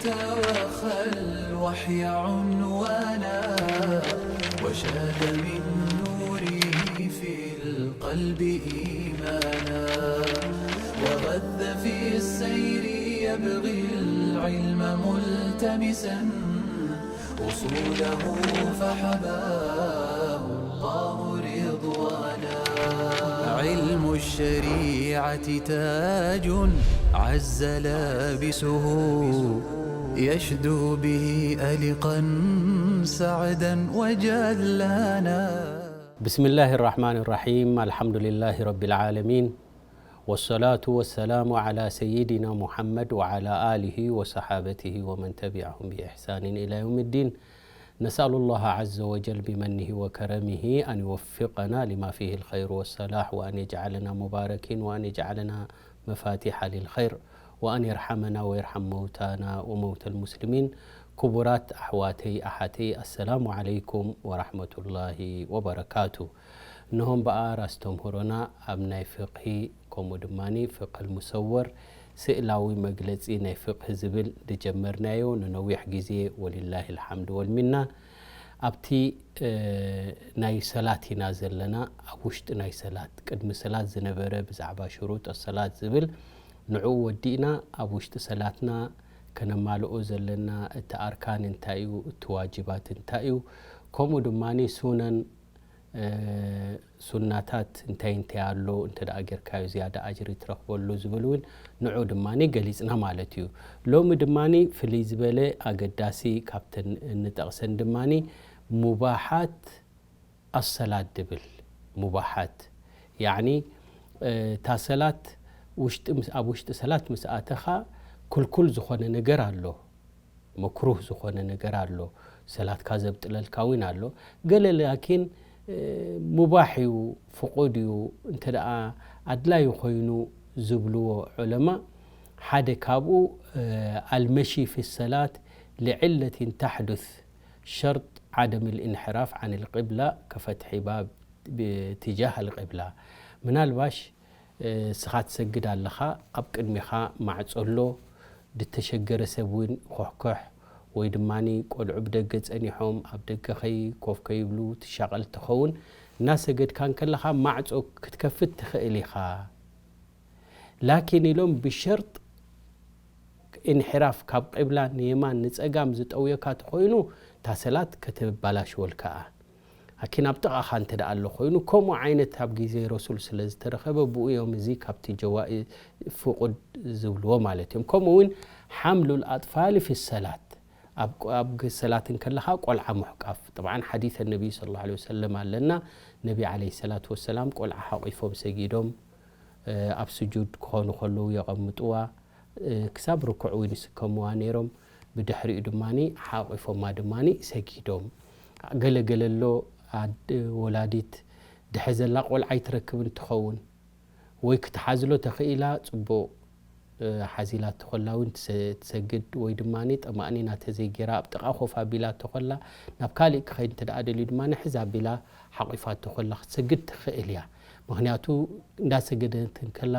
وخى الوحي عنوانا، وشاد من نوره في القلب إيمانا، وغذ في السير يبغي العلم ملتمسا، أصوله فحباه الله رضوانا. علم الشريعة تاج عز لابسه، يشدو به ألقا سعدا وجلانا. بسم الله الرحمن الرحيم. الحمد لله رب العالمين. والصلاة والسلام على سيدنا محمد وعلى آله وصحابته ومن تبعهم بإحسان إلى يوم الدين. نسأل الله عز وجل بمنه وكرمه أن يوفقنا لما فيه الخير والصلاح، وأن يجعلنا مباركين، وأن يجعلنا مفاتيح للخير، وأن يرحمنا ويرحم موتانا وموتى المسلمين. كبرات أحواتي أحتي، السلام عليكم ورحمة الله وبركاته. نهم بقى راستم هرونا أبناء فقهي كومو دماني فقه المصور، ስእላዊ መግለጺ ናይ ፍቕህ ዝብል ዝጀመርናዮ ንነዊሕ ግዜ ወሊላሂ ልሓምድ ወልሚና። ኣብቲ ናይ ሰላት ኢና ዘለና። ኣብ ውሽጢ ናይ ሰላት፣ ቅድሚ ሰላት ዝነበረ ብዛዕባ ሽሩጥ ሰላት ዝብል ንዕኡ ወዲእና፣ ኣብ ውሽጢ ሰላትና ከነማልኦ ዘለና እቲ ኣርካን እንታይ እዩ፣ እቲ ዋጅባት እንታይ እዩ፣ ከምኡ ድማ ሱነን ሱናታት እንታይ እንታይ ኣሎ፣ እንተ ደኣ ጌርካዮ ዝያዳ ኣጅሪ ትረኽበሉ ዝብል እውን ንዑ ድማ ገሊጽና ማለት እዩ። ሎሚ ድማ ፍልይ ዝበለ ኣገዳሲ ካብተን እንጠቕሰን ድማ ሙባሓት ኣሰላት ድብል። ሙባሓት ያዕኒ እታ ሰላት ውሽጢ ምስ ኣብ ውሽጢ ሰላት ምስ ኣተኻ ክልኩል ዝኾነ ነገር ኣሎ። መክሩህ ዝኾነ ነገር ኣሎ፣ ሰላትካ ዘብጥለልካ እውን ኣሎ። ገለ ላኪን ሙባሕ እዩ፣ ፍቑድ እዩ። እንተ ደኣ ኣድላዩ ኮይኑ ዝብልዎ ዑለማ፣ ሓደ ካብኡ ኣልመሺ ፊ ሰላት ልዕለትን ታሕዱስ ሸርጥ ዓደም ልእንሕራፍ ዓን ልቅብላ ከፈትሒ ባብ ብትጃህ ኣልቅብላ። ምናልባሽ እስኻ ትሰግድ ኣለኻ፣ ኣብ ቅድሜኻ ማዕጾ ኣሎ፣ ዝተሸገረ ሰብ እውን ኮሕኮሕ ወይ ድማ ቆልዑ ብደገ ጸኒሖም ኣብ ደገ ከይ ኮፍ ከይብሉ ትሻቐል ትኸውን። እናሰገድካ እንከለኻ ማዕጾ ክትከፍት ትኽእል ኢኻ። ላኪን ኢሎም ብሸርጥ ኢንሕራፍ ካብ ቅብላ ንየማን ንጸጋም ዝጠውየካ ተኾይኑ እታ ሰላት ከተበላሽወልካ እያ። ላኪን ኣብ ጥቓኻ እንተ ደኣ ኣሎ ኮይኑ፣ ከምኡ ዓይነት ኣብ ግዜ ረሱል ስለ ዝተረኸበ፣ ብኡ እዮም እዚ ካብቲ ጀዋኢ ፍቑድ ዝብልዎ ማለት እዮም። ከምኡ እውን ሓምሉል ኣጥፋል ፊ ሰላት፣ ኣብ፣ ኣብ ሰላት እንከለኻ ቆልዓ ምሕቃፍ። ጠብዓን ሓዲሰ ነቢይ ሰለላሁ ዐለይሂ ወሰለም ኣለና። ነቢ ዐለይሂ ሰላቱ ወሰላም ቆልዓ ሓቂፎም ሰጊዶም፣ ኣብ ስጁድ ክኾኑ ከለዉ የቐምጥዋ፣ ክሳብ ርኩዕ እውን ይስከምዋ ነይሮም። ብድሕሪኡ ድማ ሓቂፎማ ድማ ሰጊዶም። ገለ ገለ ኣሎ፣ ኣድ-፣ ወላዲት ድሐ ዘላ ቆልዓ ኣይትረክብን ትኸውን፣ ወይ ክትሓዝሎ ተኽኢላ ጽቡቕ፣ ሓዚላ ተኾላ እውን ትሰ-፣ ትሰግድ፣ ወይ ድማ ጠማእኒና ተዘይጌራ ኣብ ጥቓ ኮፍ ኣቢላ ተኾላ፣ ናብ ካሊእ ክኸይድ እንተ ደኣ ደልዩ ድማ ሕዝ ኣቢላ ሓቂፋቶ ከላ ክትሰግድ ትኽእል እያ። ምኽንያቱ እንዳሰገደት እንከላ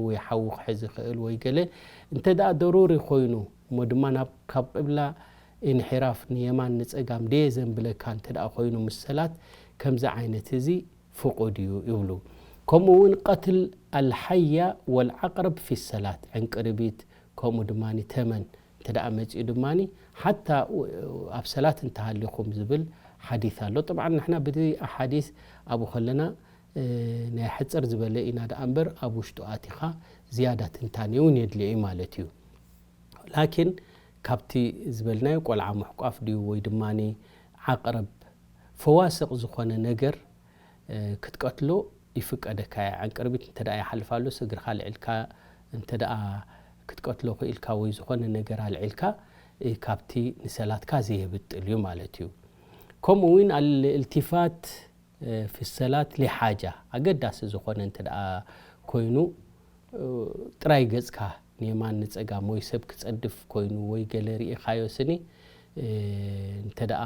ወይ ሓዊ ክሕዝ ይኽእል ወይ ገለ እንተ ደኣ ደሩሪ ኮይኑ፣ እሞ ድማ ናብ፣ ካብ ቅብላ ኢንሒራፍ ንየማን ንጸጋም ደየ ዘንብለካ እንተ ደኣ ኮይኑ ምስ ሰላት፣ ከምዚ ዓይነት እዚ ፍቑድ እዩ ይብሉ። ከምኡ እውን ቀትል ኣልሓያ ወልዓቅረብ ፊ ሰላት፣ ዕንቅርቢት ከምኡ ድማ ተመን እንተ ደኣ መጺኡ ድማ ሓታ ኣብ ሰላት እንተሃሊኹም ዝብል ሓዲስ ኣሎ። ጠብዓን ንሕና በቲ ሓዲስ ኣብኡ ከለና፣ እ፣ ናይ ሕጽር ዝበለ ኢና ደኣ እምበር ኣብ ውሽጡ ኣቲኻ ዝያዳ ትንታኔ እውን የድልዮ እዩ ማለት እዩ። ላኪን ካብቲ ዝበልናዮ ቆልዓ ምሕቋፍ ድዩ ወይ ድማ ዓቅረብ ፈዋስቕ ዝኾነ ነገር፣ እ፣ ክትቀትሎ ይፍቀደካ እያ። ዕንቅርቢት እንተ ደኣ ይሓልፍ ኣሎስ እግርኻ ኣልዒልካ እንተ ደኣ ክትቀትሎ ክኢልካ ወይ ዝኾነ ነገር ኣልዒልካ፣ እ፣ ካብቲ ንሰላትካ ዘየብጥል እዩ ማለት እዩ። ከምኡ እውን ኣልእልቲፋት፣ እ፣ ፊ ሰላት ሊሓጃ፣ ኣገዳሲ ዝኾነ እንተ ደኣ ኮይኑ፣ እ፣ ጥራይ ገጽካ ንየማን ንጸጋም ወይ ሰብ ክጸድፍ ኮይኑ ወይ ገለ ርኢኻዮ ስኒ፣ እ፣ እንተ ደኣ፣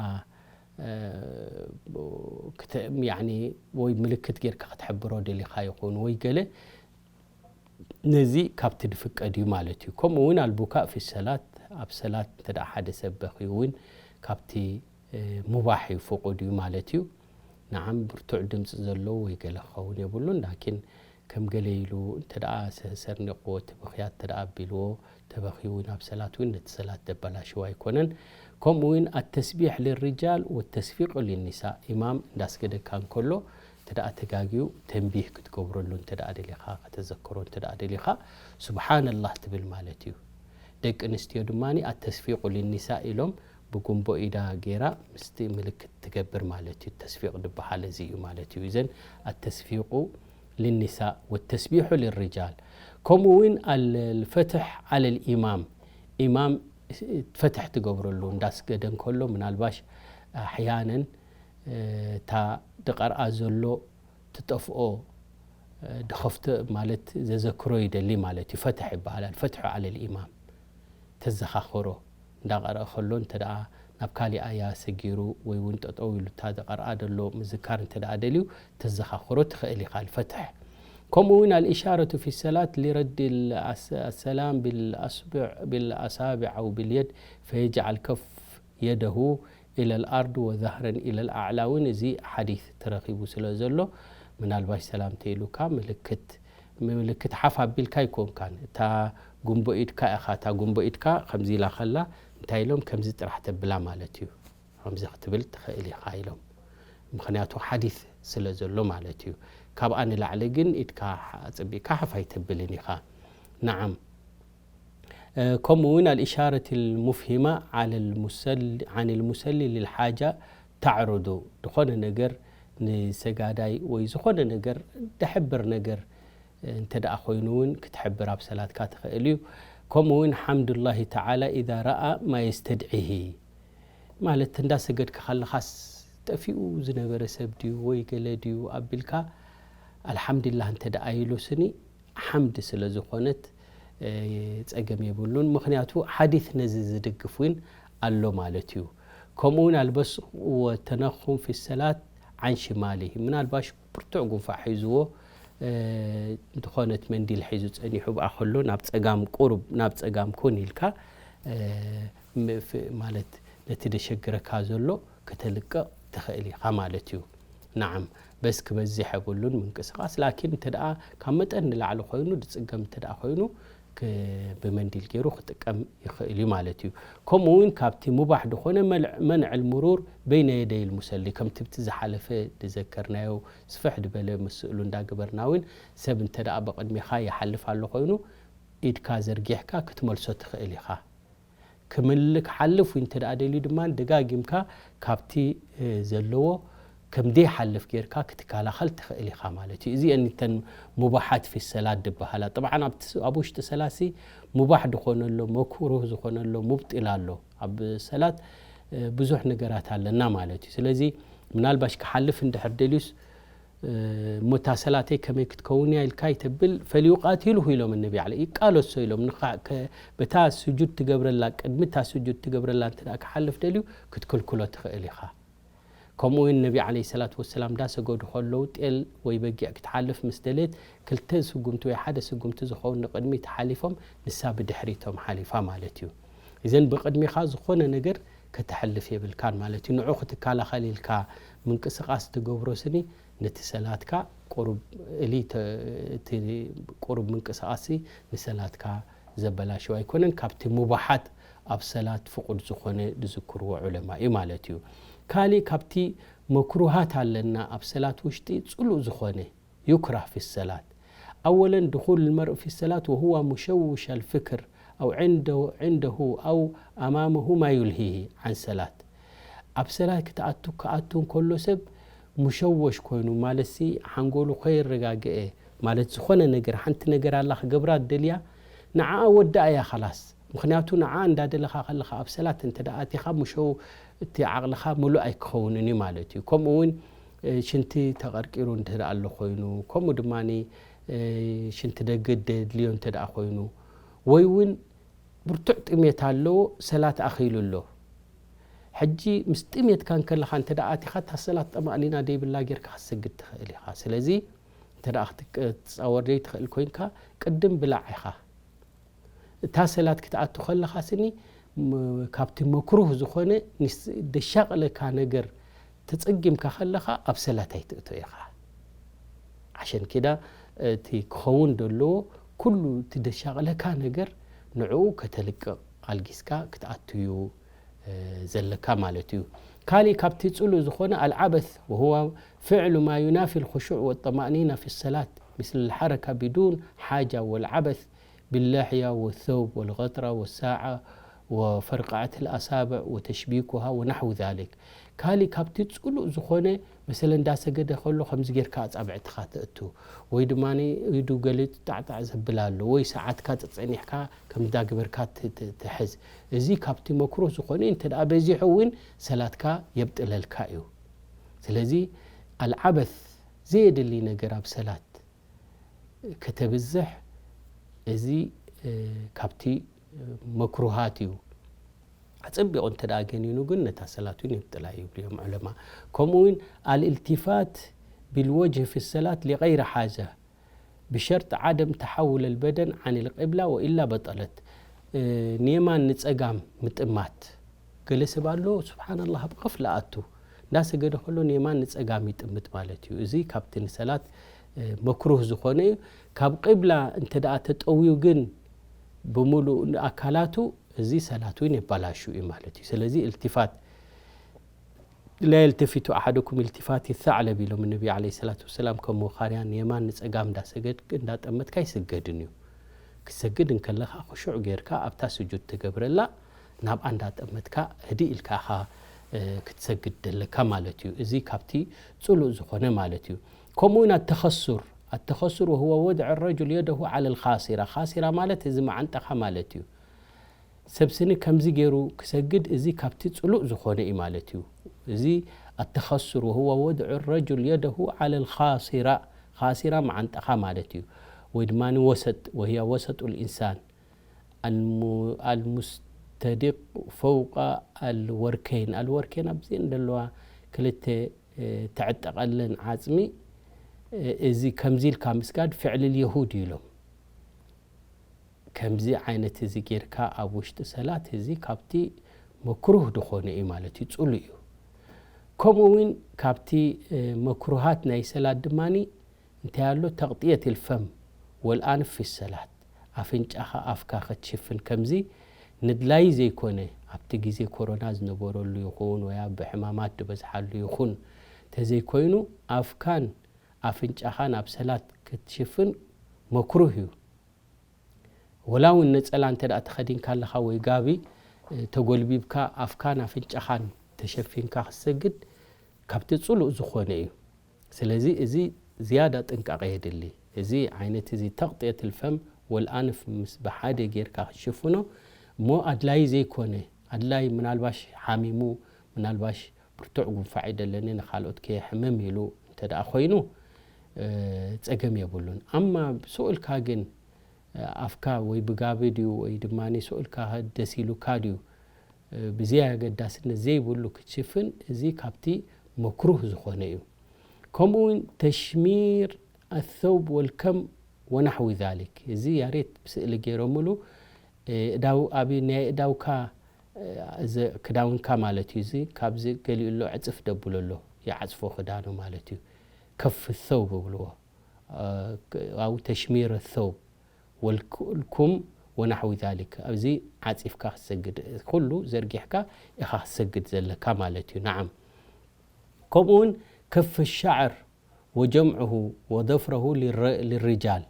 እ፣ ክተ-፣ ያዕኒ ወይ ምልክት ጌርካ ክትሕብሮ ደሊኻ ይኹን ወይ ገለ፣ ነዚ ካብቲ ድፍቀድ እዩ ማለት እዩ። ከምኡ እውን ኣልቡካእ ፊ ሰላት፣ ኣብ ሰላት እንተ ደኣ ሓደ ሰብ በኺዩ እውን ካብቲ፣ እ፣ ሙባሕ እዩ፣ ፍቑድ እዩ ማለት እዩ። ነዓም ብርቱዕ ድምፂ ዘለዎ ወይ ገለ ክኸውን የብሉን፣ ላኪን ከም ገለ ኢሉ እንተ ደኣ ሰ-፣ ሰርኒቕዎ እቲ ብኽያት እንተ ደኣ ኣቢልዎ፣ ተበኺዩ እውን ኣብ ሰላት እውን ነቲ ሰላት ዘበላሽው ኣይኮነን። ከምኡ እውን ኣተስቢሕ ልርጃል ወተስፊቁ ሊኒሳ፣ ኢማም እንዳስገደካ እንከሎ እንተ ደኣ ተጋግዩ ተንቢህ ክትገብረሉ እንተ ደኣ ደሊኻ፣ ከተዘክሮ እንተ ደኣ ደሊኻ፣ ሱብሓነላህ ትብል ማለት እዩ። ደቂ ኣንስትዮ ድማ ኣተስፊቁ ሊኒሳ ኢሎም ብጉንቦ ኢዳ ገይራ ምስቲ ምልክት ትገብር ማለት እዩ። ተስፊቅ ዝበሃል እዚ እዩ ማለት እዩ። እዘን ኣተስፊቁ ሊኒሳ ወተስቢሑ ሊርጃል። ከምኡ እውን ኣል-፣ ልፈትሕ ዓለል ኢማም፣ ኢማም ፈትሕ ትገብረሉ እንዳስገደ እንከሎ፣ ምናልባሽ ኣሕያነን፣ እ፣ እታ ድቐርኣ ዘሎ ትጠፍኦ፣ እ፣ ድኸፍቶ ማለት ዘዘክሮ ይደሊ ማለት እዩ። ፈትሕ ይበሃል። ኣልፈትሑ ዓለል ኢማም ተዘኻኽሮ። እንዳቐረአ ከሎ እንተ ደኣ ናብ ካሊእ ኣያ ሰጊሩ ወይ እውን ጠጠው ኢሉ እታ ዝቐርኣ ዘሎ ምዝካር እንተ ደኣ ደልዩ፣ ተዘኻኽሮ ትኽእል ኢኻ። ኣልፈትሕ። ከምኡ እውን ኣልኢሻረቱ ፊ ሰላት ሊረድ ኣስ-፣ ኣሰላም ቢልኣስብዕ-፣ ቢልኣሳብዕ ኣው ቢልየድ ፈየጅዓል ከፍ የደሁ ኢለል ኣርድ ወዛህረን ኢለል ኣዕላ እውን እዚ ሓዲስ ተረኺቡ ስለ ዘሎ፣ ምናልባሽ ሰላምተ ኢሉካ ምልክት፣ ምልክት ሓፍ ኣቢልካ ኣይኮንካን። እታ ጉንቦ ኢድካ ኢኻ፣ እታ ጉንቦ ኢድካ ከምዚ ኢላ ከላ እንታይ ኢሎም፣ ከምዚ ጥራሕ ተብላ ማለት እዩ። ከምዚ ክትብል ትኽእል ኢኻ ኢሎም። ምኽንያቱ ሓዲስ ስለ ዘሎ ማለት እዩ። ካብኣ ንላዕሊ ግን ኢድካ ኣጸቢቕካ ሓፍ ኣይተብልን ኢኻ። ነዓም። እ፣ ከምኡ እውን ኣልኢሻረት ልሙፍሂማ ዓለ ልሙሰል-፣ ዓን ልሙሰሊ ልልሓጃ ታዕሩዱ፣ ዝኾነ ነገር ንሰጋዳይ ወይ ዝኾነ ነገር ደሕብር ነገር እንተ ደኣ ኮይኑ እውን ክትሕብር ኣብ ሰላትካ ትኽእል እዩ። ከምኡ እውን ሓምዱላሂ ተዓላ ኢዛ ረኣ ማ የስተድዒሂ፣ ማለት እንዳሰገድካ ከለኻስ ጠፊኡ ዝነበረ ሰብ ድዩ ወይ ገለ ድዩ ኣቢልካ ኣልሓምዱሊላህ እንተ ደኣ ኢሉ ስኒ ሓምድ ስለ ዝኾነት፣ እ፣ ጸገም የብሉን። ምኽንያቱ ሓዲስ ነዚ ዝድግፍ እውን ኣሎ ማለት እዩ። ከምኡ እውን ኣልበስቕ ወተነኹም ፊ ሰላት ዓን ሽማሊሂ፣ ምናልባሽ ብርቱዕ ጉንፋዕ ሒዝዎ፣ እ፣ ዝኾነት መንዲል ሒዙ ጸኒሑ ብኣ ከሎ ናብ ጸጋም ቁሩብ ናብ ጸጋም ኮን ኢልካ፣ እ፣ ም-፣ ፍ-፣ ማለት ነቲ ደሸግረካ ዘሎ ከተልቅቕ ትኽእል ኢኻ ማለት እዩ። ነዓም፣ በስ ክበዝሕ የብሉን ምንቅስቓስ፣ ላኪን እንተ ደኣ ካብ መጠን ንላዕሊ ኮይኑ፣ ድጽገም እንተ ደኣ ኮይኑ፣ ክ-፣ ብመንዲል ገይሩ ክጥቀም ይኽእል እዩ ማለት እዩ። ከምኡ እውን ካብቲ ሙባሕ ዝኾነ መልዕ-፣ መንዕል ሙሩር በይነ የደይል ሙሰሊ፣ ከምቲ ብቲ ዝሓለፈ ዝዘከርናዮ ስፍሕ ዝበለ ምስእሉ እንዳገበርና እውን፣ ሰብ እንተ ደኣ ብቕድሜኻ ይሓልፍ ኣሎ ኮይኑ፣ ኢድካ ዘርጊሕካ ክትመልሶ ትኽእል ኢኻ። ክምል-፣ ክሓልፍ ወይ እንተ ደኣ ደልዩ ድማ ደጋጊምካ ካብቲ፣ እ፣ ዘለዎ ከም ዘይሓልፍ ጌርካ ክትከላኸል ትኽእል ኢኻ ማለት እዩ። እዚአን እተን ሙባሓት ፊ ሰላት ዝበሃላ። ጠብዓን ኣብቲ ስ-፣ ኣብ ውሽጢ ሰላሲ ሙባሕ ዝኾነ ኣሎ፣ መክሩህ ዝኾነ ኣሎ፣ ሙብጢል ኣሎ። ኣብ ሰላት፣ እ፣ ብዙሕ ነገራት ኣለና ማለት እዩ። ስለዚ ምናልባሽ ክሓልፍ እንድሕር ደልዩስ፣ እ፣ እሞ እታ ሰላተይ ከመይ ክትከውን እያ ኢልካ ይተብል፣ ፈልዩቃቲልሁ ኢሎም ነቢ ዓለ-፣ ይቃለሶ ኢሎም። ንኻ-፣ ከ-፣ በታ ስጁድ ትገብረላ፣ ቅድሚ እታ ስጁድ ትገብረላ እንተ ደኣ ክሓልፍ ደልዩ፣ ክትክልክሎ ትኽእል ኢኻ። ከምኡ እውን ነቢ ዓለይሂ ሰላቱ ወሰላም እንዳሰገዱ ከለዉ ጤል ወይ በጊዕ ክትሓልፍ ምስ ደልየት፣ ክልተ ስጉምቲ ወይ ሓደ ስጉምቲ ዝኸውን ንቕድሚት ሓሊፎም፣ ንሳ ብድሕሪቶም ሓሊፋ ማለት እዩ። እዘን ብቕድሚኻ ዝኾነ ነገር ከተሕልፍ የብልካን ማለት እዩ። ንዑ ክትከላኸል ኢልካ ምንቅስቓስ ትገብሮ ስኒ፣ ነቲ ሰላትካ ቁሩብ እሊ ተ-፣ እቲ ቁሩብ ምንቅስቓስ ንሰላትካ ዘበላሽው ኣይኮነን። ካብቲ ሙባሓት ኣብ ሰላት ፍቁድ ዝኾነ ዝዝክርዎ ዑለማ እዩ ማለት እዩ። ካሊእ ካብቲ መክሩሃት ኣለና ኣብ ሰላት ውሽጢ ጽሉእ ዝኾነ ዩክራህ ፊ ሰላት። ኣወለን ድኹል ልመርእ ፊ ሰላት ወሁዋ ሙሸውሽ ኣልፍክር ኣው ዐንደ-፣ ዐንደሁ ኣው ኣማመሁ ማ ዩልሂሂ ዓን ሰላት። ኣብ ሰላት ክትኣቱ፣ ክኣቱ እንከሎ ሰብ ሙሸወሽ ኮይኑ፣ ማለትሲ ሓንጎሉ ከይረጋግአ፣ ማለት ዝኾነ ነገር፣ ሓንቲ ነገር ኣላ ክገብራ ደልያ፣ ንዓኣ ወዳእያ ኸላስ። ምኽንያቱ ንዓኣ እንዳደለኻ ከለኻ ኣብ ሰላት እንተ ደኣ ኣቲኻ፣ ሙሸው እቲ ዓቕልኻ ምሉእ ኣይክኸውንን እዩ ማለት እዩ። ከምኡ እውን፣ እ፣ ሽንቲ ተቐርቂሩ እንተ ደኣ ኣሎ ኮይኑ፣ ከምኡ ድማ፣ እ፣ ሽንቲ ደገ ደድልዮ እንተ ደኣ ኮይኑ፣ ወይ እውን ብርቱዕ ጥሜት ኣለዎ፣ ሰላት ኣኺሉ ኣሎ። ሕጂ ምስ ጥሜትካ እንከለኻ እንተ ደኣ ኣቲኻ፣ እታ ሰላት ጠማእኒና ደይብላ ጌርካ ክትሰግድ ትኽእል ኢኻ። ስለዚ እንተ ደኣ ክትቀ-፣ ክትጻወር ዘይትኽእል ኮይንካ፣ ቅድም ብላዕ ኢኻ። እታ ሰላት ክትኣቱ ከለኻ ስኒ፣ ም-፣ ካብቲ መክሩህ ዝኾነ ንስ-፣ ደሻቕለካ ነገር ተጸጊምካ ከለኻ ኣብ ሰላት ኣይትእቶ ኢኻ። ዓሸን ኪዳ እቲ ክኸውን ዘለዎ ኩሉ እቲ ደሻቕለካ ነገር ንዕኡ ከተልቅቕ ኣልጊስካ ክትኣትዩ፣ እ፣ ዘለካ ማለት እዩ። ካሊእ ካብቲ ጽሉእ ዝኾነ ኣልዓበስ ወሁዋ ፍዕሉ ማ ዩናፊ ልኹሹዕ ወጠማእኒና ፊ ሰላት ምስል ልሓረካ ቢዱን ሓጃ ወልዓበስ باللحية والثوب والغطرة والساعة وفرقعة الأصابع وتشبيكها ونحو ذلك። ካልእ ካብቲ ጽሉእ ዝኾነ መሰለ እንዳሰገደ ከሎ ከምዚ ጌርካ ኣጻብዕትኻ ተእቱ ወይ ድማ ኢዱ ገለ ጣዕጣዕ ዘብል ኣሎ ወይ ሰዓትካ ጸጸኒሕካ ከም እንዳገበርካ ት-፣ ት-፣ ትሕዝ። እዚ ካብቲ መክሩህ ዝኾነ እንተ ደኣ በዚሑ እውን ሰላትካ የብጥለልካ እዩ። ስለዚ ኣልዓበስ ዘየድሊ ነገር ኣብ ሰላት ከተብዝሕ፣ እዚ፣ እ፣ ካብቲ፣ እ፣ መክሩሃት እዩ። ኣጸቢቑ እንተ ደኣ ገኒኑ ግን ነታ ሰላት እውን የብጥላ እዩ ይብሉ እዮም ዑለማ። ከምኡ እውን ኣልእልቲፋት ቢልወጅህ ፊ ሰላት ሊገይሪ ሓጃ ብሸርጢ ዓደም ተሓውል ኣልበደን ዓን ልቂብላ ወኢላ በጠለት። እ፣ ንየማን ንጸጋም ምጥማት። ገለ ሰብ ኣሎ፣ ስብሓንላህ፣ ኣብ ቐፍላ ኣቱ። እንዳሰገደ ከሎ ንየማን ንጸጋም ይጥምት ማለት እዩ። እዚ ካብቲ ንሰላት፣ እ፣ መክሩህ ዝኾነ እዩ። ካብ ቂብላ እንተ ደኣ ተጠውዩ ግን ብምሉእ ኣካላቱ፣ እዚ ሰላት እውን የባላሹ እዩ ማለት እዩ። ስለዚ እልትፋት፣ ላ የልተፊቱ ኣሓደኩም ኢልቲፋት ይተዕለብ ኢሎም ነቢ ዓለይሂ ሰላቱ ወሰላም። ከም መኻርያ ንየማን ንጸጋም እንዳሰገድክ እንዳጠመትካ ኣይስገድን እዩ። ክትሰግድ እንከለኻ ክሹዕ ጌርካ ኣብታ ስጁድ ትገብረላ ናብኣ እንዳጠመትካ ህድእ ኢልካ ኢኻ፣ እ፣ ክትሰግድ ደለካ ማለት እዩ። እዚ ካብቲ ጽሉእ ዝኾነ ማለት እዩ። ከምኡ እውን ኣተኸሱር፣ ኣተኸሱር ወህወ ወድዕ ረጁል የደሁ ዓለ ልኻሲራ። ኻሲራ ማለት እዚ መዓንጣኻ ማለት እዩ። ሰብ ስኒ ከምዚ ገይሩ ክሰግድ፣ እዚ ካብቲ ጽሉእ ዝኾነ እዩ ማለት እዩ። እዚ ኣተኸሱር ወህወ ወድዑ ረጁል የደሁ ዓለ ልኻሲራ፣ ኻሲራ መዓንጣኻ ማለት እዩ። ወይ ድማ ወሰጥ፣ ወህያ ወሰጡ ልኢንሳን። ኣልሙ-፣ ኣልሙስተዲቅ ፈውቃ ኣልወርከይን። ኣልወርከይን ኣብዚአን ዘለዋ ክልተ፣ እ፣ ትዕጠቐለን ዓጽሚ፣ እ፣ እዚ ከምዚ ኢልካ ምስጋድ ፍዕሊ ልየሁድ እዩ ኢሎም። ከምዚ ዓይነት እዚ ጌርካ ኣብ ውሽጢ ሰላት እዚ ካብቲ መክሩህ ዝኾነ እዩ ማለት እዩ፣ ጽሉእ እዩ። ከምኡ እውን ካብቲ፣ እ፣ መክሩሃት ናይ ሰላት ድማኒ እንታይ ኣሎ? ተቕጥየት ልፈም ወልኣንፍ ፊ ሰላት፣ ኣፍንጫኻ ኣፍካ ክትሽፍን ከምዚ ንድላዪ ዘይኮነ፣ ኣብቲ ግዜ ኮሮና ዝነበረሉ ይኹን ወይ ኣብ ሕማማት ዝበዝሓሉ ይኹን ተዘይኮይኑ ኣፍካን ኣፍንጫኻን ኣብ ሰላት ክትሽፍን መክሩህ እዩ። ወላ እውን ነጸላ እንተ ደኣ ተኸዲንካ ኣለኻ ወይ ጋቢ፣ እ፣ ተጎልቢብካ ኣፍካን ኣፍንጫኻን ተሸፊንካ ክትሰግድ ካብቲ ጽሉእ ዝኾነ እዩ። ስለዚ እዚ ዝያዳ ጥንቃቐ የድሊ። እዚ ዓይነት እዚ ተቕጥየት ልፈም ወልኣንፍ ምስ ብሓደ ጌርካ ክትሽፍኖ እሞ ኣድላዪ ዘይኮነ፣ ኣድላዪ ምናልባሽ ሓሚሙ፣ ምናልባሽ ብርቱዕ ጉንፋዕ እዩ ደለኒ፣ ንኻልኦት ከየሕምም ኢሉ እንተ ደኣ ኮይኑ፣ እ፣ ጸገም የብሉን። ኣማ ስኡልካ ግን፣ እ፣ ኣፍካ ወይ ብጋቢ ድዩ ወይ ድማ ስኡልካ ደስ ኢሉካ ድዩ፣ እ፣ ብዝያዳ ኣገዳስነት ዘይብሉ ክትሽፍን፣ እዚ ካብቲ መክሩህ ዝኾነ እዩ። ከምኡ እውን ተሽሚር ኣሰውብ ወልከም ወናሕዊ ዛሊክ። እዚ ያሬት ብስእሊ ገይሮምሉ፣ እ፣ እዳው-፣ ኣብ ናይ እዳውካ፣ እ፣ እዚ ክዳውንካ ማለት እዩ። እዚ ካብዚ ገሊኡ ኣሎ፣ ዕጽፍ ደብሎ ኣሎ፣ ይዓጽፎ ክዳኑ ማለት እዩ። ከፍ ሰውብ ይብልዎ። እ፣ ክ-፣ ኣው ተሽሚር ሰውብ ወልኩም ወናሕዊ ዛሊክ። ኣብዚ ዓጺፍካ ክትሰግድ፣ ኩሉ ዘርጊሕካ ኢኻ ክትሰግድ ዘለካ ማለት እዩ። ነዓም። ከምኡ እውን ከፍ ሻዕር ወጀምዕሁ ወደፍረሁ ሊረ-፣ ሊርጃል።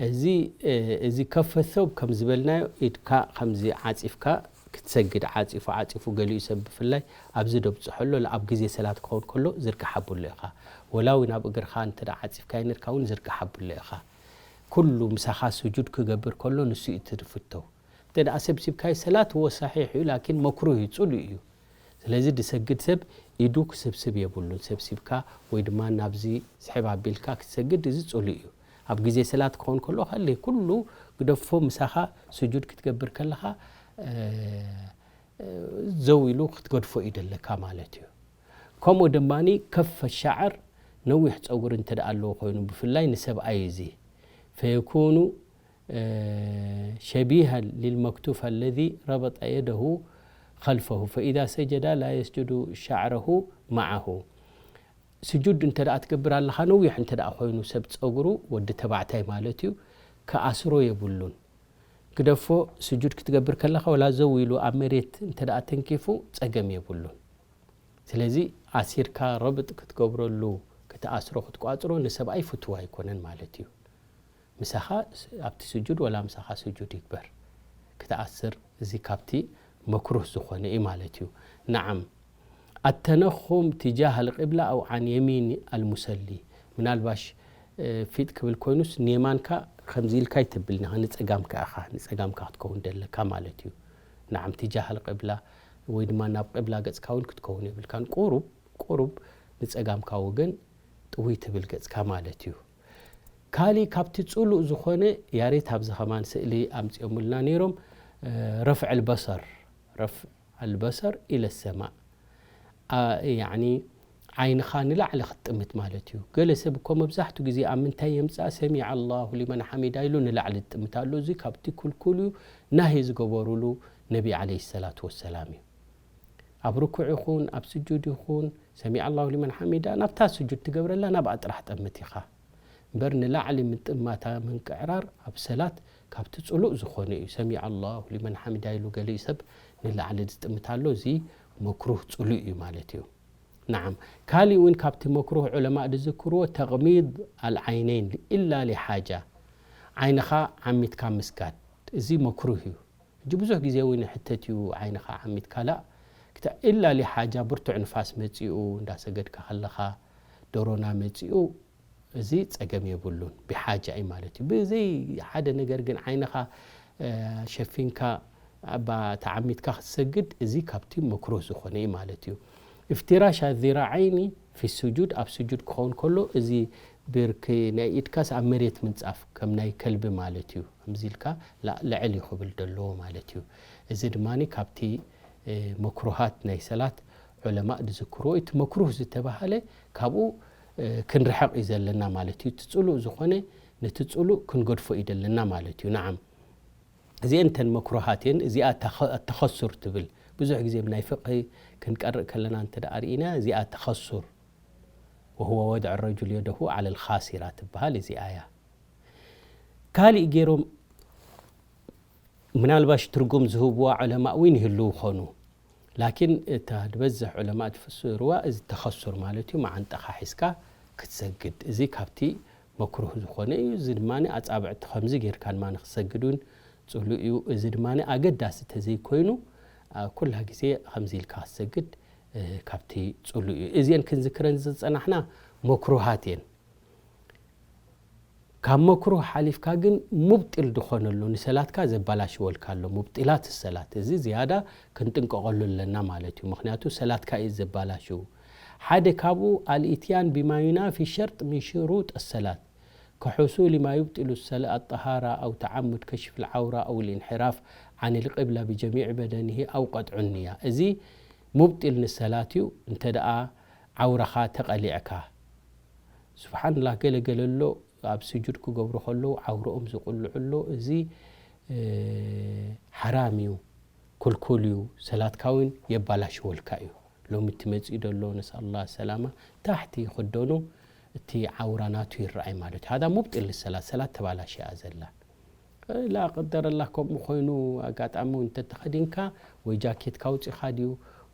እዚ፣ እ፣ እዚ ከፈ ሰውብ ከም ዝበልናዮ ኢድካ ከምዚ ዓጺፍካ ክትሰግድ፣ ዓጺፉ፣ ዓጺፉ፣ ገሊኡ ሰብ ብፍላይ ኣብዚ ደብጽሖ ኣሎ፣ ኣብ ግዜ ሰላት ክኸውን ከሎ ዝርግሕ ኣብሎ ኢኻ። ወላ እውን ኣብ እግርኻ እንተ ደኣ ዓጺፍካዮ ነርካ እውን ዝርግሕ ኣብሎ ኢኻ። ኩሉ ምሳኻ ስጁድ ክገብር ከሎ ንሱ እዩ እቲ ዝፍተው። እንተ ደኣ ሰብሲብካዮ ሰላት እወ ሰሒሕ እዩ፣ ላኪን መክሩህ እዩ፣ ጽሉእ እዩ። ስለዚ ዝሰግድ ሰብ ኢዱ ክስብስብ የብሉን። ሰብሲብካ ወይ ድማ ናብዚ ስሕብ ኣቢልካ ክትሰግድ እዚ ጽሉእ እዩ። ኣብ ግዜ ሰላት ክኸውን ከሎ ከለ ኩሉ ግደፎ፣ ምሳኻ ስጁድ ክትገብር ከለኻ፣ እ፣ እ፣ ዘው ኢሉ ክትገድፎ እዩ ደለካ ማለት እዩ። ከምኡ ድማኒ ከፍ ሻዕር ነዊሕ ጸጉሪ እንተ ደኣ ኣለዎ ኮይኑ ብፍላይ ንሰብኣይ እዚ ፈየኩኑ ሸቢሃን ሊልመክቱፍ ኣለዚ ረበጠ የደሁ ኸልፈሁ ፈኢዛ ሰጀዳ ላ የስጁዱ ሻዕረሁ መዓሁ። ስጁድ እንተ ደኣ ትገብር ኣለኻ፣ ነዊሕ እንተ ደኣ ኮይኑ ሰብ ጸጉሩ፣ ወዲ ተባዕታይ ማለት እዩ፣ ክኣስሮ የብሉን። ግደፎ፣ ስጁድ ክትገብር ከለኻ፣ ወላ ዘው ኢሉ ኣብ መሬት እንተ ደኣ ተንኪፉ፣ ጸገም የብሉን። ስለዚ ኣሲርካ ረብጥ ክትገብረሉ፣ ክትኣስሮ፣ ክትቋጽሮ ንሰብኣይ ፍቱው ኣይኮነን ማለት እዩ። ምሳኻ ስ-፣ ኣብቲ ስጁድ ወላ ምሳኻ ስጁድ ይግበር። ክትኣስር፣ እዚ ካብቲ መክሩህ ዝኾነ እዩ ማለት እዩ። ነዓም፣ ኣተነኹም ትጃህ ኣልቂብላ ኣው ዓን የሚን ኣልሙሰሊ። ምናልባሽ፣ እ፣ ፊጥ ክብል ኮይኑስ ንየማንካ ከምዚ ኢልካ ኣይተብልን ኢኻ፣ ንጸጋምካ ኢኻ፣ ንጸጋምካ ክትከውን ደለካ ማለት እዩ። ነዓም፣ ትጃህ ኣልቂብላ ወይ ድማ ናብ ቂብላ ገጽካ እውን ክትከውን የብልካን። ቁሩብ፣ ቁሩብ ንጸጋምካ ወገን ጥውይ ትብል ገጽካ ማለት እዩ። ካሊእ ካብቲ ጽሉእ ዝኾነ ያሬት ኣብዚ ከማን ስእሊ ኣምጺኦምልና ነይሮም። እ፣ ረፍዕ ኣልበሰር፣ ረፍዕ ኣልበሰር ኢለ ሰማእ። ኣ፣ ያዕኒ ዓይንኻ ንላዕሊ ክትጥምት ማለት እዩ። ገለ ሰብ እኮ መብዛሕትኡ ግዜ ኣብ ምንታይ የምጽኣ? ሰሚዐ ኣላሁ ሊመን ሓሚዳ ኢሉ ንላዕሊ ዝጥምት ኣሎ። እዚ ካብቲ ክልኩል እዩ፣ ናሂ ዝገበሩሉ ነቢ ዓለይሂ ሰላቱ ወሰላም እዩ። ኣብ ርኩዕ ይኹን ኣብ ስጁድ ይኹን፣ ሰሚዐ ኣላሁ ሊመን ሓሚዳ፣ ናብታ ስጁድ ትገብረላ ናብኣ ጥራሕ ጠምት ኢኻ። እምበር ንላዕሊ ምጥማታ ምንቅዕራር ኣብ ሰላት ካብቲ ጽሉእ ዝኾነ እዩ። ሰሚዐ ኣላሁ ሊመን ሓሚዳ ኢሉ ገሊኡ ሰብ ንላዕሊ ዝጥምት ኣሎ፣ እዚ መክሩህ ጽሉእ እዩ ማለት እዩ። ነዓም፣ ካሊእ እውን ካብቲ መክሩህ ዑለማእ ዝዝክርዎ ተቕሚድ ኣልዓይነይን ኢላ ሊሓጃ፣ ዓይንኻ ዓሚትካ ምስጋድ፣ እዚ መክሩህ እዩ። ሕጂ ብዙሕ ግዜ እውን ይሕተት እዩ፣ ዓይንኻ ዓሚትካ ላእ፣ ክተ-፣ ኢላ ሊሓጃ ብርቱዕ ንፋስ መጺኡ፣ እንዳሰገድካ ከለኻ ዶሮና መጺኡ፣ እዚ ጸገም የብሉን፣ ብሓጃ እዩ ማለት እዩ። ብዘይ ሓደ ነገር ግን ዓይንኻ፣ እ፣ ሸፊንካ፣ ኣባ ተዓሚትካ ክትሰግድ፣ እዚ ካብቲ መክሩህ ዝኾነ እዩ ማለት እዩ። እፍትራሽ ኣዚራዓይኒ ፊ ስጁድ፣ ኣብ ስጁድ ክኸውን ከሎ፣ እዚ ብርኪ ናይ ኢድካስ ኣብ መሬት ምንጻፍ፣ ከም ናይ ከልቢ ማለት እዩ። ከምዚ ኢልካ ላ-፣ ልዕል እዩ ክብል ዘለዎ ማለት እዩ። እዚ ድማኒ ካብቲ፣ እ፣ መክሩሃት ናይ ሰላት ዑለማእ ዝዝክርዎ፣ እቲ መክሩህ ዝተባህለ ካብኡ፣ እ፣ ክንርሕቕ እዩ ዘለና ማለት እዩ። እቲ ጽሉእ ዝኾነ ነቲ ጽሉእ ክንገድፎ እዩ ዘለና ማለት እዩ። ነዓም፣ እዚአን እተን መክሩሃት እየን። እዚኣ ተኸ-፣ ተኸሱር ትብል። ብዙሕ ግዜ ብናይ ፍቕሂ ክንቀርእ ከለና እንተ ደኣ ርኢና፣ እዚኣ ተኸሱር፣ ወሁወ ወድዕ ረጁል የደሁ ዓለል ኻሲራ ትበሃል እዚኣ እያ። ካሊእ ገይሮም ምናልባሽ ትርጉም ዝህብዋ ዑለማእ እውን ይህልው ይኾኑ። ላኪን እታ ዝበዝሕ ዑለማእ ዝፍስርዋ እዚ ተኸሱር ማለት እዩ፣ መዓንጣኻ ሒዝካ ክትሰግድ። እዚ ካብቲ መክሩህ ዝኾነ እዩ። እዚ ድማ ኣጻብዕቲ ከምዚ ጌርካ ድማ ንክትሰግድ እውን ጽሉእ እዩ። እዚ ድማ ኣገዳሲ ተዘይኮይኑ፣ ኣ፣ ኩላ ግዜ ከምዚ ኢልካ ክትሰግድ፣ እ፣ ካብቲ ጽሉእ እዩ። እዚአን ክንዝክረን ዝጸናሕና መክሩሃት እየን። ካብ መክሩህ ሓሊፍካ ግን ሙብጢል ዝኾነሉ ንሰላትካ ዘባላሽወልካ ኣሎ፣ ሙብጢላት ሰላት። እዚ ዝያዳ ክንጥንቀቐሉ ኣለና ማለት እዩ። ምኽንያቱ ሰላትካ እዩ ዘባላሽው። ሓደ ካብኡ ኣልኢትያን ቢማ ዩናፊ ሸርጥ ሚን ሽሩጥ ሰላት፣ ከሑሱሊ ማ ዩብጢሉ ሰላ-፣ ኣጠሃራ ኣው ተዓሙድ ከሽፍ ልዓውራ ኣው ልኢንሕራፍ ዓን ልቅብላ ብጀሚዕ በደኒሂ ኣው ቀጥዑ ንያ። እዚ ሙብጢል ንሰላት እዩ። እንተ ደኣ ዓውራኻ ተቐሊዕካ፣ ሱብሓንላህ፣ ገለ ገለ ኣሎ፣ ኣብ ስጁድ ክገብሩ ከለዉ ዓውረኦም ዝቕልዑ ኣሎ። እዚ፣ እ፣ ሓራም እዩ፣ ክልኩል እዩ፣ ሰላትካ እውን የባላሽወልካ እዩ። ሎሚ እቲ መጺኡ ዘሎ፣ ነስኣሉላህ ሰላማ፣ ታሕቲ ክደኑ እቲ ዓውራ ናቱ ይረኣይ ማለት እዩ። ሃዛ ሙብጢል ሰላት፣ ሰላት ተባላሽያ ዘላ። ላ ቀደረላህ፣ ከምኡ ኮይኑ ኣጋጣሚ እውን እንተተኸዲንካ፣ ወይ ጃኬትካ ኣውጺኻ ድዩ፣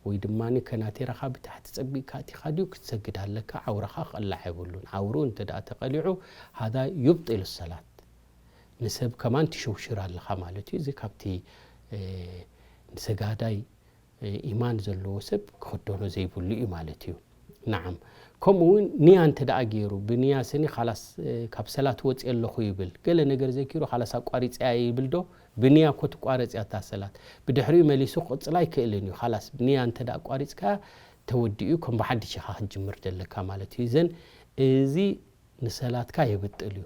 ወይ ድማ ከናቴራኻ ብታሕቲ ጸቢቕካ ኣቲኻ ድዩ፣ ክትሰግድ ኣለካ፣ ዓውራኻ ክቕላዕ የብሉን። ዓውሩ እንተ ደኣ ተቐሊዑ፣ ሃዛ ዩብጢል ሰላት፣ ንሰብ ከማን ትሽውሽር ኣለኻ ማለት እዩ። እዚ ካብቲ፣ እ፣ ንሰጋዳይ ኢማን ዘለዎ ሰብ ክኽደኖ ዘይብሉ እዩ ማለት እዩ። ነዓም። ከምኡ እውን ንያ እንተ ደኣ ገይሩ፣ ብንያ ስኒ ኻላስ፣ እ፣ ካብ ሰላት ወፅየ ኣለኹ ይብል። ገለ ነገር ዘኪሩ፣ ኻላስ ኣቋሪፀያ ይብል ዶ? ብንያ እኮ ትቋረፅ እያ እታ ሰላት። ብድሕሪኡ መሊሱ ክቕፅላ ኣይክእልን እዩ። ኻላስ ንያ እንተ ደኣ ኣቋሪፅካ፣ ተወዲኡ፣ ከም ብሓድሽ ኢኻ ክትጅምር ዘለካ ማለት እዩ። እዘን፣ እዚ ንሰላትካ የብጥል እዩ።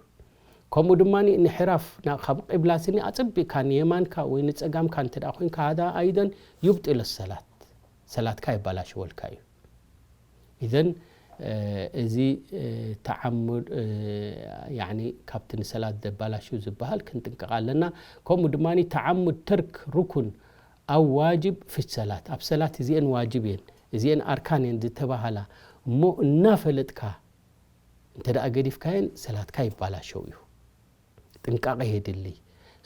ከምኡ ድማ ንሕራፍ ና-፣ ካብ ቂብላ ስኒ ኣጸቢቕካ ንየማንካ ወይ ንጸጋምካ እንተ ደኣ ኮይንካ፣ ሃዛ ኣይደን ዩብጢል ሰላት፣ ሰላትካ የባላሽወልካ እዩ። ኢዘን እዚ ተዓሙድ ያኒ ካብቲ ንሰላት ዘባላሹ ዝበሃል ክንጥንቀቕ ኣለና። ከምኡ ድማ ተዓሙድ ተርክ ሩኩን ኣው ዋጅብ ፊ ሰላት፣ ኣብ ሰላት እዚአን ዋጅብ እየን፣ እዚአን ኣርካን እየን ዝተባሃላ እሞ እናፈለጥካ እንተ ደኣ ገዲፍካየን ሰላትካ ይባላሸው እዩ። ጥንቃቐ የድሊ።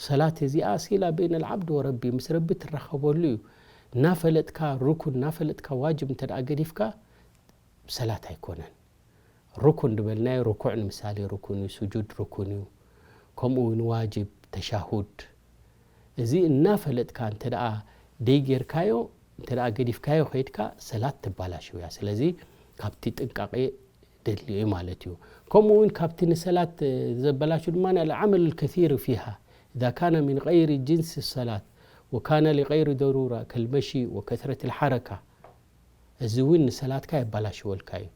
ሰላት እዚኣ ሲላ በይነ ልዓብድ ወረቢ፣ ምስ ረቢ ትራኸበሉ እዩ። እናፈለጥካ ሩኩን እናፈለጥካ ዋጅብ እንተ ደኣ ገዲፍካ ሰላት ኣይኮነን። ሩኩን ዝበልናዮ ርኩዕ ንምሳሌ ሩኩን እዩ፣ ስጁድ ሩኩን እዩ፣ ከምኡ እውን ዋጅብ፣ ተሻሁድ። እዚ እናፈለጥካ እንተ ደኣ ደይጌርካዮ፣ እንተ ደኣ ገዲፍካዮ ከይድካ ሰላት ትባላሽው እያ። ስለዚ ካብቲ ጥንቃቄ ደድልዮ እዩ ማለት እዩ። ከምኡ እውን ካብቲ ንሰላት ዘበላሹ ድማ العمل الكثير فيها إذا كان من غير جنس الصلاة وكان لغير ضرورة كالمشي وكثرة الحركة። እዚ እውን ንሰላትካ የባላሽወልካ እዩ።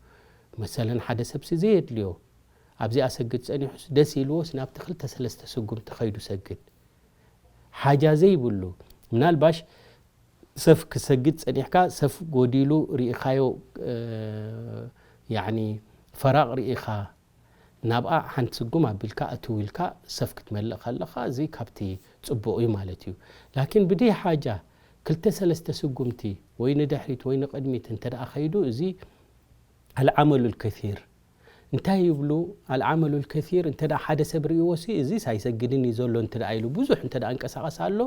መሰለን ሓደ ሰብሲ ዘየድልዮ ኣብዚኣ ሰግድ ጸኒሑስ ደስ ኢልዎስ ናብቲ ክልተ ሰለስተ ስጉምቲ ከይዱ ሰግድ ሓጃ ዘይብሉ፣ ምናልባሽ ሰፍ ክሰግድ ጸኒሕካ ሰፍ ጎዲሉ ርኢኻዮ፣ ያኒ ፈራቕ ርኢኻ ናብኣ ሓንቲ ስጉም ኣቢልካ እትው ኢልካ ሰፍ ክትመልእ ከለኻ እዚ ካብቲ ጽቡቕ እዩ ማለት እዩ። ላኪን ብደይ ሓጃ ክልተ ሰለስተ ስጉምቲ ወይ ንድሕሪት ወይ ንቕድሚት እንተ ደኣ ኸይዱ እዚ ኣልዓመሉ ልከሲር እንታይ ይብሉ? ኣልዓመሉ ልከሲር እንተ ደኣ ሓደ ሰብ ርእይዎ ሲ እዚስ ኣይሰግድን እዩ ዘሎ እንተ ደኣ ኢሉ ብዙሕ እንተ ደኣ እንቀሳቐስ ኣሎ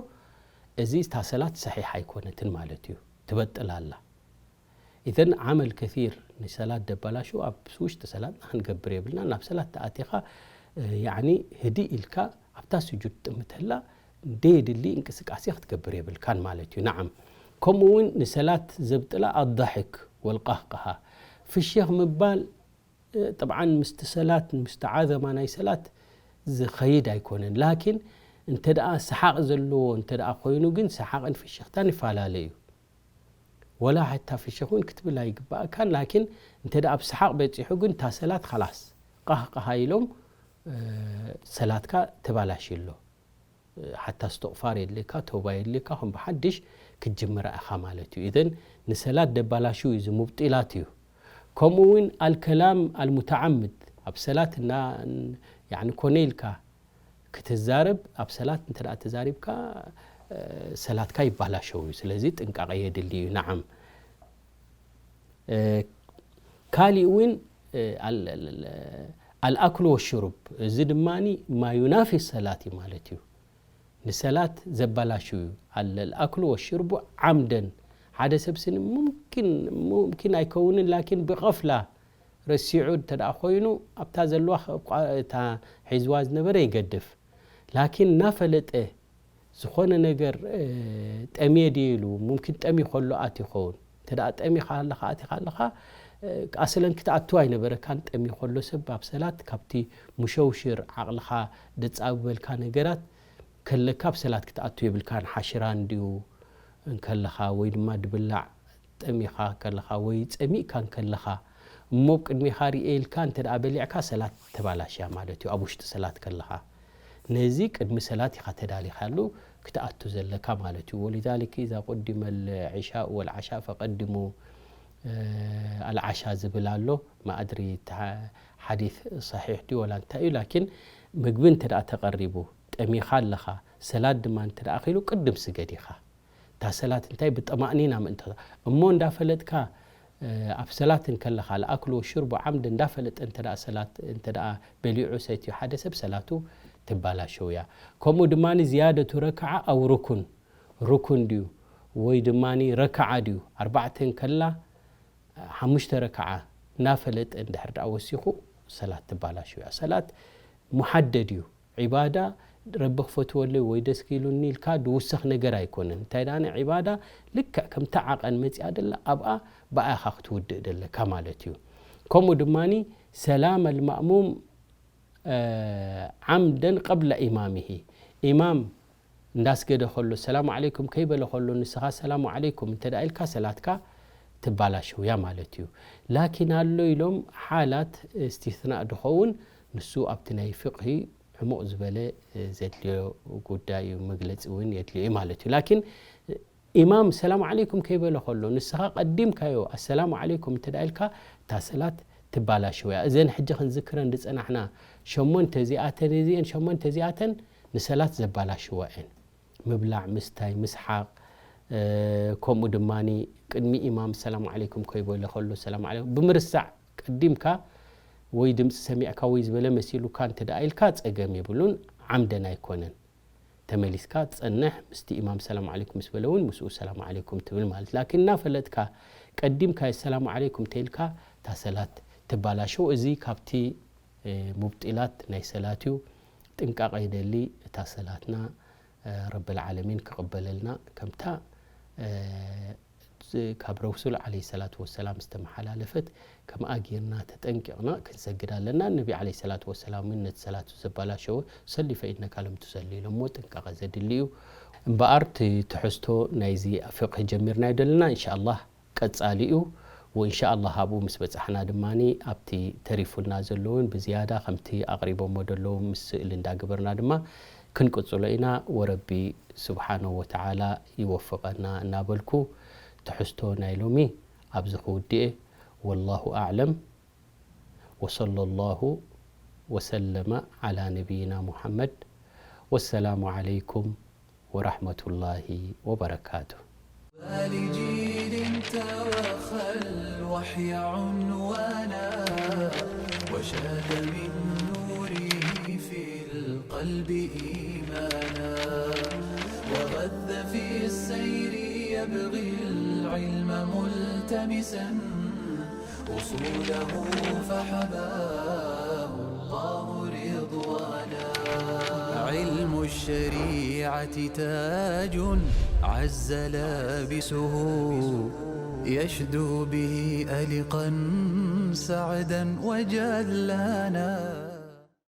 እዚ እታ ሰላት ሰሒሕ ኣይኮነትን ማለት እዩ፣ ትበጥል ኣላ። ኢዘን ዓመል ከሲር ንሰላት ደባላሹ ኣብ ውሽጢ ሰላትና ክንገብር የብልና። ናብ ሰላት ተኣቲኻ ያኒ ህድእ ኢልካ ኣብታ ስጁድ ጥምተላ ደየድሊ እንቅስቃሴ ክትገብር የብልካን ማለት እዩ። ነዓም ከምኡ እውን ንሰላት ዘብጥላ ኣዳሕክ ወልቃህቃሃ ፍሽኽ ምባል። ጠብዓን ምስቲ ሰላት ምስቲ ዓዘማ ናይ ሰላት ዝኸይድ ኣይኮነን። ላኪን እንተ ደኣ ሰሓቕ ዘለዎ እንተ ደኣ ኮይኑ ግን ሰሓቕን ፍሽኽታን ይፈላለ እዩ። ወላ ሓታ ፍሽኽ እውን ክትብል ኣይግባእካን። ላኪን እንተ ደኣ ኣብ ሰሓቕ በጺሑ ግን እታ ሰላት ኻላስ ቃህ ቃሃ ኢሎም ሰላትካ ተባላሽ ኣሎ። ሓታ እስትቕፋር የድልየካ፣ ተውባ የድልየካ፣ ከም ብሓድሽ ክትጅምራ ኢኻ ማለት እዩ። ኢዘን ንሰላት ደባላሽው እዩ፣ እዚ ሙብጢላት እዩ። ከምኡ እውን ኣልከላም ኣልሙተዓምድ ኣብ ሰላት እና ያኒ ኮነ ኢልካ ክትዛረብ ኣብ ሰላት እንተ ደኣ ተዛሪብካ ሰላትካ ይባላሸው እዩ። ስለዚ ጥንቃቐ የድሊ እዩ። ነዓም ካሊእ እውን ኣልኣክሉ ወሽሩብ፣ እዚ ድማ ማዩናፊ ሰላት እዩ ማለት እዩ። ንሰላት ዘባላሽው እዩ። ኣልኣክሉ ወሽርቡ ዓምደን ሓደ ሰብ ስኒ ሙምኪን ሙምኪን ኣይከውንን ላኪን ብቐፍላ ረሲዑ እንተ ደኣ ኮይኑ ኣብታ ዘለዋ እታ ሒዝዋ ዝነበረ ይገድፍ። ላኪን እናፈለጠ ዝኾነ ነገር ጠምየ ድየ ኢሉ ሙምኪን ጠሚ ከሎ ኣት ይኸውን። እንተ ደኣ ጠሚኻ ኣለኻ ኣቲኻ ኣለኻ ኣስለን ክትኣቱ ኣይነበረካን። ጠሚ ከሎ ሰብ ኣብ ሰላት ካብቲ ሙሸውሽር ዓቕልኻ ደጻብበልካ ነገራት ከለካ ኣብ ሰላት ክትኣቱ የብልካን። ሓሽራን ድዩ እንከለኻ ወይ ድማ ድብላዕ ጠሚኻ ከለኻ ወይ ጸሚእካ እንከለኻ እሞ ቅድሚኻ ርኤ ኢልካ እንተ ደኣ በሊዕካ ሰላት ተባላሽያ ማለት እዩ። ኣብ ውሽጢ ሰላት ከለኻ ነዚ ቅድሚ ሰላት ኢኻ ተዳሊኻሉ ክትኣቱ ዘለካ ማለት እዩ። ولذلك إذا قدم العشاء والعشاء فقدموا العشاء ዝብል ኣሎ። ማእድሪ ሓዲት ሰሒሕ ድዩ ወላ እንታይ እዩ ላኪን ምግቢ እንተ ደኣ ተቐሪቡ ጠሚኻ ኣለኻ ሰላት ድማ እንተ ደኣ ኺሉ ቅድም ስገድ ኢኻ። እታ ሰላት እንታይ ብጠማእኒና ምእንተ እሞ እንዳፈለጥካ ኣብ ሰላት እንከለኻ ልኣክሉ ወሽርቡ ዓምድ እንዳፈለጠ እንተ ሰላት እንተ በሊዑ ሰትዩ ሓደ ሰብ ሰላቱ ትባላሸው እያ። ከምኡ ድማ ዝያደቱ ረክዓ ኣው ሩኩን ሩኩን ድዩ ወይ ድማ ረክዓ ድዩ ኣርባዕተ እንከላ ሓሙሽተ ረክዓ እናፈለጠ እንድሕር ደኣ ወሲኹ ሰላት ትባላሸው እያ። ሰላት ሙሓደድ እዩ። ዒባዳ ረቢ ክፈትወለይ ወይ ደስ ክኢሉኒ ኢልካ ድውሰኽ ነገር ኣይኮነን። እንታይ ደኣ ዒባዳ ልክዕ ከምታ ዓቐን መጺኣ ደላ ኣብኣ ብኣኻ ክትውድእ ደለካ ማለት እዩ። ከምኡ ድማ ሰላም ኣልማእሙም ዓምደን ቀብለ ኢማሚሂ ኢማም እንዳስገደ ከሎ ሰላሙ ዓለይኩም ከይበለ ከሎ ንስኻ ሰላሙ ዓለይኩም እንተ ደኣ ኢልካ ሰላትካ ትባላሸው እያ ማለት እዩ። ላኪን ኣሎ ኢሎም ሓላት እስትስናእ ድኸውን ንሱ ኣብቲ ናይ ፍቕሂ ዕሙቕ ዝበለ ዘድልዮ ጉዳይ እዩ፣ መግለጺ እውን የድልዮ እዩ ማለት እዩ። ላኪን ኢማም ሰላም ዓለይኩም ከይበለ ከሎ ንስኻ ቀዲምካዮ ኣሰላሙ ዓለይኩም እንተ ኢልካ እታ ሰላት ትባላሸው እያ። እዘን ሕጂ ክንዝክረን ዝጸናሕና ሸሞንተ እዚኣተን እዚአን ሸሞንተ እዚኣተን ንሰላት ዘባላሽዋ እየን። ምብላዕ፣ ምስታይ፣ ምስሓቕ፣ ከምኡ ድማ ቅድሚ ኢማም ሰላም ዓለይኩም ከይበለ ከሎ ሰላም ዓለይኩም ብምርሳዕ ቀዲምካ ወይ ድምፂ ሰሚዕካ ወይ ዝበለ መሲሉካ እንተ ደኣ ኢልካ ጸገም የብሉን፣ ዓምደን ኣይኮነን። ተመሊስካ ትጸንሕ፣ ምስቲ ኢማም ሰላም ዓለይኩም ምስ በለ እውን ምስኡ ሰላም ዓለይኩም ትብል ማለት። ላኪን እናፈለጥካ ቀዲምካ ሰላም ዓለይኩም ተይልካ እታ ሰላት ትባላሸው። እዚ ካብቲ ሙብጢላት ናይ ሰላት እዩ። ጥንቃቐ ይደሊ። እታ ሰላትና ረብል ዓለሚን ክቕበለልና ከምታ ካብ ረሱል ዓለይሂ ሰላቱ ወሰላም ዝተመሓላለፈት ከምኣ ጌርና ተጠንቂቕና ክንሰግድ ኣለና። ነቢ ዓለይሂ ሰላቱ ወሰላም እውን ነቲ ሰላቱ ዘባላሸወ ሰሊ ፈኢነካ ለም ትሰሊ ኢሎሞ ጥንቃቐ ዘድሊ እዩ። እምበኣር እቲ ትሕዝቶ ናይዚ ፍቕህ ጀሚርናዮ ዘለና እንሻ ኣላህ ቀጻሊ እዩ። ወእንሻ ኣላህ ኣብኡ ምስ በጻሕና ድማ ኣብቲ ተሪፉና ዘለውን ብዝያዳ ከምቲ ኣቕሪቦሞ ዘለዉ ምስ ስእሊ እንዳገበርና ድማ ክንቅጽሎ ኢና። ወረቢ ስብሓነሁ ወተዓላ ይወፍቐና እናበልኩ ትሕዝቶ ናይ ሎሚ ኣብዚ ክውድኤ። ወላሁ ኣዕለም ወሰለላሁ ወሰለመ ዓላ ነቢይና ሙሐመድ። ወሰላሙ ዓለይኩም ወራህመቱላሂ ወበረካቱ። لجيل توخى الوحي عنوانا، وشاد من نوره في القلب إيمانا، وغذ في السير يبغي العلم ملتمسا، أصوله فحباه الله رضوانا. علم الشريعة تاج عز لابسه، يشدو به ألقا سعدا وجلانا.